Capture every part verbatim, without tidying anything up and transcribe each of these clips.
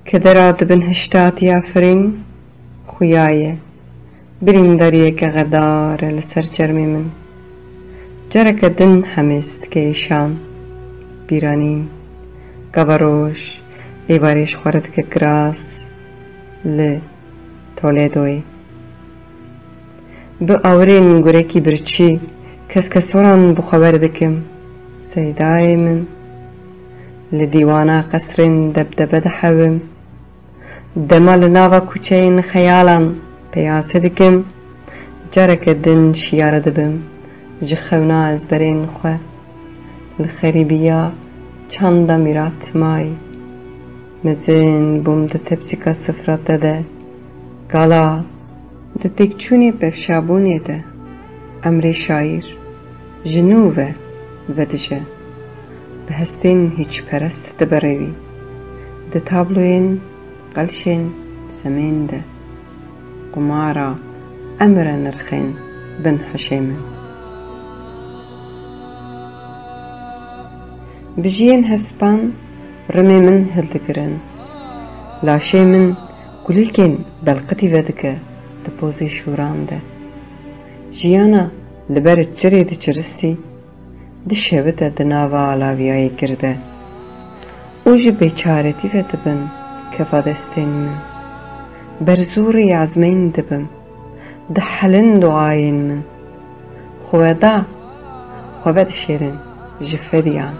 Kedera dibin hiştatiya firîn xuya ye. Birîndariyeke xedar e li ser çermê min. Careke din hemêz dike îşan, bîranîn. Gava roj êvarê ji xwe re dike kiras li Toledoyê. Bi awirên gurekî birçî, keskesoran bi xwe ber dikim. Seydayê min, li dîwana qesrên debdebe dihewim. Dema li nava kuçeyên xeyalan peyase dikim, careke din şiyare dibim ji xewna ezberên xwe. Li xerîbiya çanda mîrat mayî. Mezin bûm di tepsîka sifra te de. Gala di têkçûnê pevşabûnê de emrê şaîr ji nû ve vedije. Bi hestên hîçperest diberêvî. Di tabloyên qelşên semên de qumara emre nirxên bin hişê min. Bijiyên hespan rimê min hildigirin. Laşê min kulîlkên belqitî vedike di pozê şûran de. Jiyana li ber çirê diçirisî, dişewite di nava alaviyayê kir de. Û ji bêçaretî ve dibin kefa destên min. Berzûrî ezmên dibim. Dihelin duayên min. Xweda, xwe vedişêrin ji fediyan.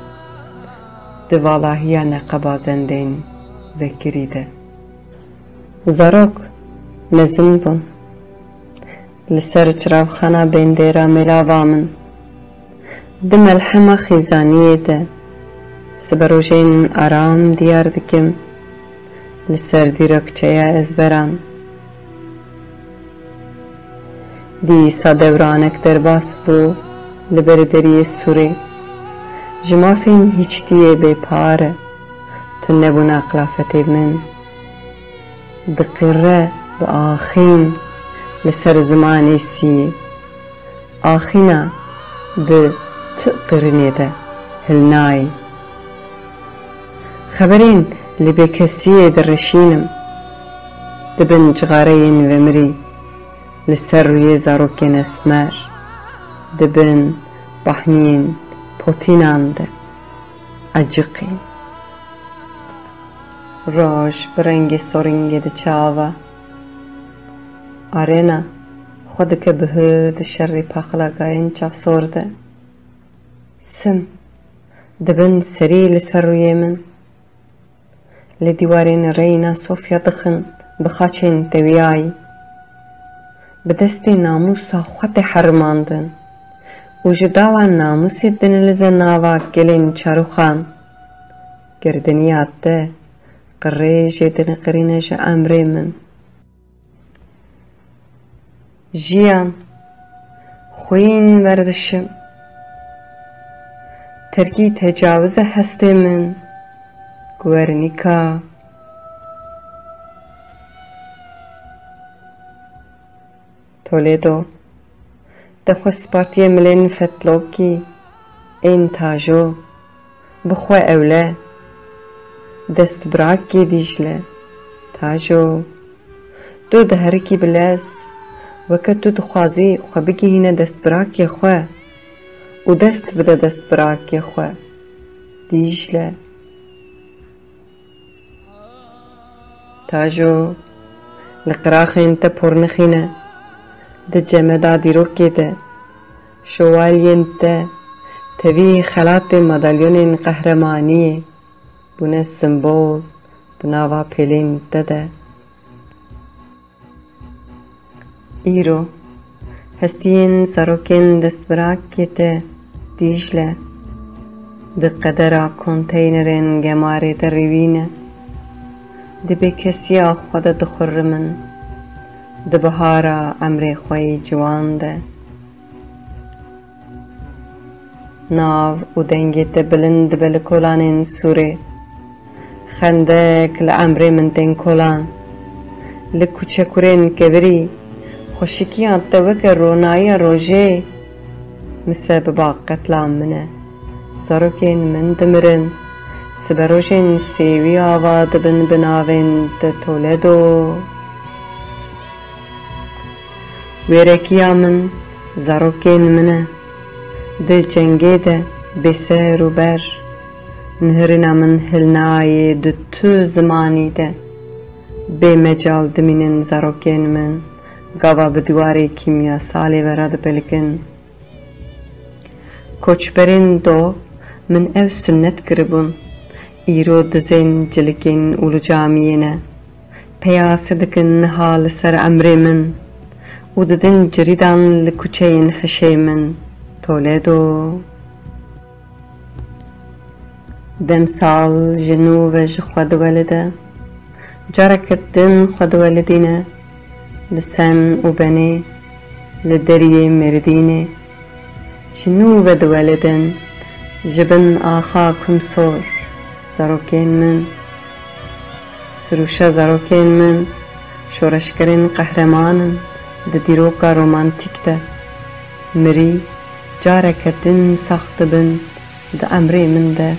Di valahiya neqeba zendên vekirî de. Zarok mezin bûn. Li ser çiravxana bendera mêlava min. Di melhema xîzaniyê de siberojên aram diyar dikim. Li ser dîrokçeya ezberan. Dîsa dewranek derbas bû li ber deriyê sûrê. Ji mafên hîçtiyê bêpar e. Tunebûna qilafetê min. Diqîre bi axîn li ser zimanê siyê. Axîna di tu qirînê de hilnayê. Xeberên li bêkesiyê direşînim. Di bin cixareyên vemirî, li ser rûyê zarokên esmer, di bin pahniyên potînan de eciqî. Roj bi rengê soringê diçe ava. Arena xwe dike bihur di şerê paxilagayên çavsor de. Sim dibin serî li ser rûyê min. Li dîwarên reyna Sofya dixin bi xaçên tewiyayî. Bi destê namûsa xwe tê herimandin û ji dawa namûsê dinilize nava gelên çaroxan. Girdiniya te qirêjê diniqirîne ji emrê min. Jiyan, xwîn, werdişim. Terkî tecawize hestê min. Guernica. Toledo. Te xwe spartiye milên fetlokî ên tajo. Bi xwe ewle. Destbirakê Dîcle. Tajo. Tu diherikî bi lez. Weke tu dixwazî xwe bigihîne destbirakê xwe û dest bide destbirakê xwe. Dîcle. Tajo, li qiraxên te por nixîne, di cemeda dîrokê de, şovalyên te, tevî xelatê madalyonên qehremaniyê bûne simbol di nava pêlên te de. Îro, hestiyên zarokên destbirakê te Dîcle, di qedera konteynerên gemarê de rîvîne. Di bêkesiya xwe de dixurimin. Di bihara emrê xwe yê ciwan de. Nav û dengê te bilind dibe li kolanên sûrê. Xendek li emrê min tên kolan. Li kuçekurên kevirî, xweşikiya te weke ronayiya rojê. Misebiba qetla min e. Zarokên min dimirin. Siberojên sêwî ava dibin bi navên De Toledo. Wêrekiya min zarokên min e. Di cengê de bêser û ber. Nihirîna min hilnayê di tu zimanî de. Bê mecal dimînin zarokên min. Gava bi dîwarê kîmyasalê ve radipelikin. Koçberên do min ev sunnet kiribûn. Îro dizên cilikên û li camiyê ne. Peyase dikin niha li ser emrê min û didin cirîdan li kuçeyên hişê min. Toledo. Demsal ji nû ve ji xwe diwelide. Careke din xwe diwelidîne. Li Sen û Benê, li deriyê Mêrdînê. Ji nû ve diwelidin. Ji bin axa Kumsor, zarokên min. Sirûşa zarokên min, şoreşgerên qehreman in di dîroka romantîk de. Mirî careke din sax dibin di emrê min de.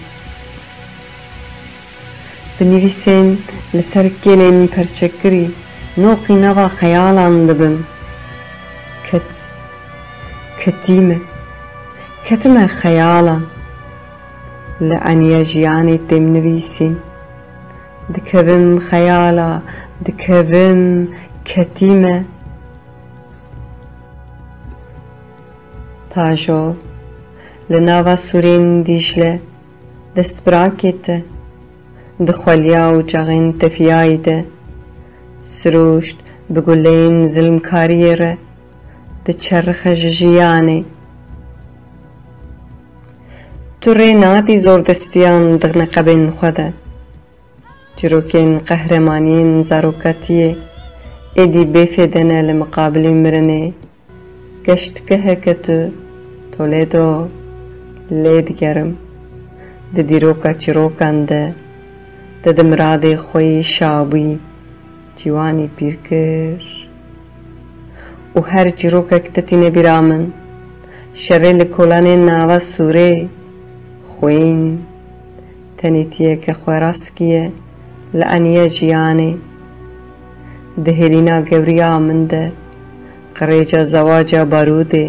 Bi nivîsên li ser kêlên perçekirî noqî nava xeyalan dibim. Ket, ketî me, ketime xeyalan. Li eniya jiyanê têm nivîsîn. Dikevim xeyala, dikevim, ketî me. Tajo, li nava sûrên Dîcle, destbirakê te, di xweliya û çaxên tefiyayî de, sirûşt bi guleyên zilmkariyê re, diçerrixe ji jiyanê. Tu rê nadî zordestiyan di neqebên xwe de. Çîrokên qehremaniyên zarokatiyê êdî bêfêde ne li miqabilî mirinê. Geştgeheke tu, Toledo, lê digerim. Di dîroka çîrokan de, te di miradê xwe yî şabûyî, ciwanî pîr kir. Û her çîrokek te tîne bîra min. Şerê li kolanên nava sûrê, xwîn, tenêtiyeke xweraskiye li eniya jiyanê. Di hêlîna gewriya min de, qirêca zewaca barûdê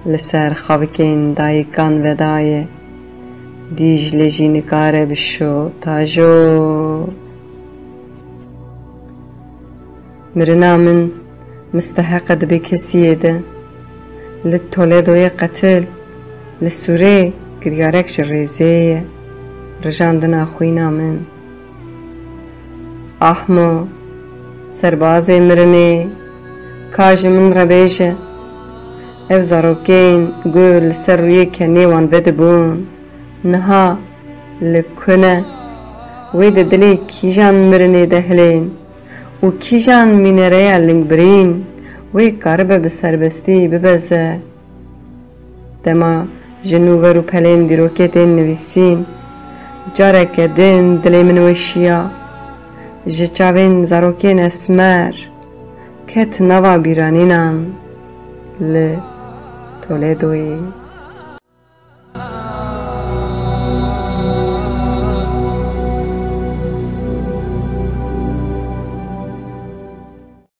li ser xavikên dayikan vedaye. Dîcle jî nikare bişo, Tajo. Mirina min misteheqe di bêkesiyê de. Li Toledoyê qetil, li Sûrê kiryarek ji rêzê ye. Rijandina xwîna min. Ahmo, serbazê mirinê, ka ji min re bêje, ev zarokên ku li ser rûyê kenê wan vedibûn, niha li ku ne? Wê di dilê kîjan mirinê de hilên û kîjan mînereya lingbirîn wê karibe bi serbestî bibeze? Dema ji nû ver û pelên dîrokê tên nivîsîn, careke din dilê min weşiya. Ji çavên zarokên esmer ket nava bîranînan li Toledoyê.